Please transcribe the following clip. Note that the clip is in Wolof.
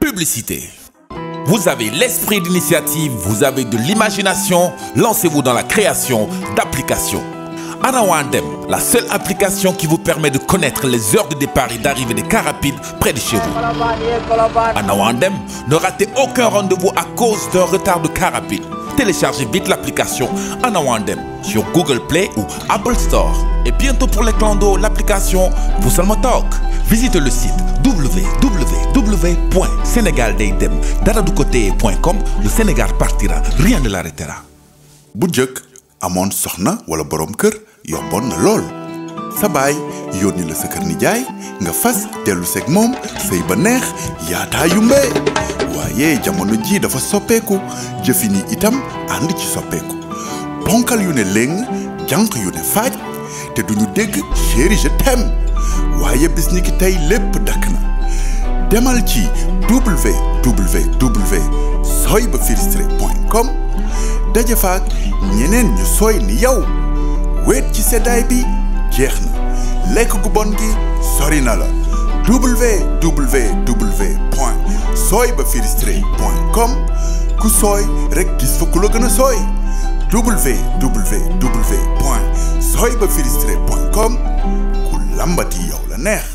Publicité. Vous avez l'esprit d'initiative, vous avez de l'imagination, lancez-vous dans la création d'applications. Anawandem, la seule application qui vous permet de connaître les heures de départ et d'arrivée des cars rapides près de chez vous. Anawandem, ne ratez aucun rendez-vous à cause d'un retard de car rapide. Téléchargez vite l'application Anawandem sur Google Play ou Apple Store. Et bientôt pour les clandos, l'application Busalmotalk. Visitez le site www.senegaldaydem.com. Le Sénégal partira, rien ne l'arrêtera. Bu njëkk amoon soxna wala borom kër yomboon na lool sa baay yónni la sa kër nijaay nga fas dellu seeg moom sëy ba neex yaataa yumbe waaye jamono ji dafa soppeeku jëfin yi itam ànd ci soppeeku ponkal yu ne léng jànq yu ne faaj te duñu dégg chéri je t'aime waaye bis ni ki tey lépp dakk na demal ci www.soybafirstré.com daje faak ñeneen ñu sooy ni yow weet ci seddaay bi jeex na lekk gu bon gi sori na la www.soybafirstré.com ku sooy rek gis fa ku la gën a sooy www.soybafirstré.com ku lambati yow la neex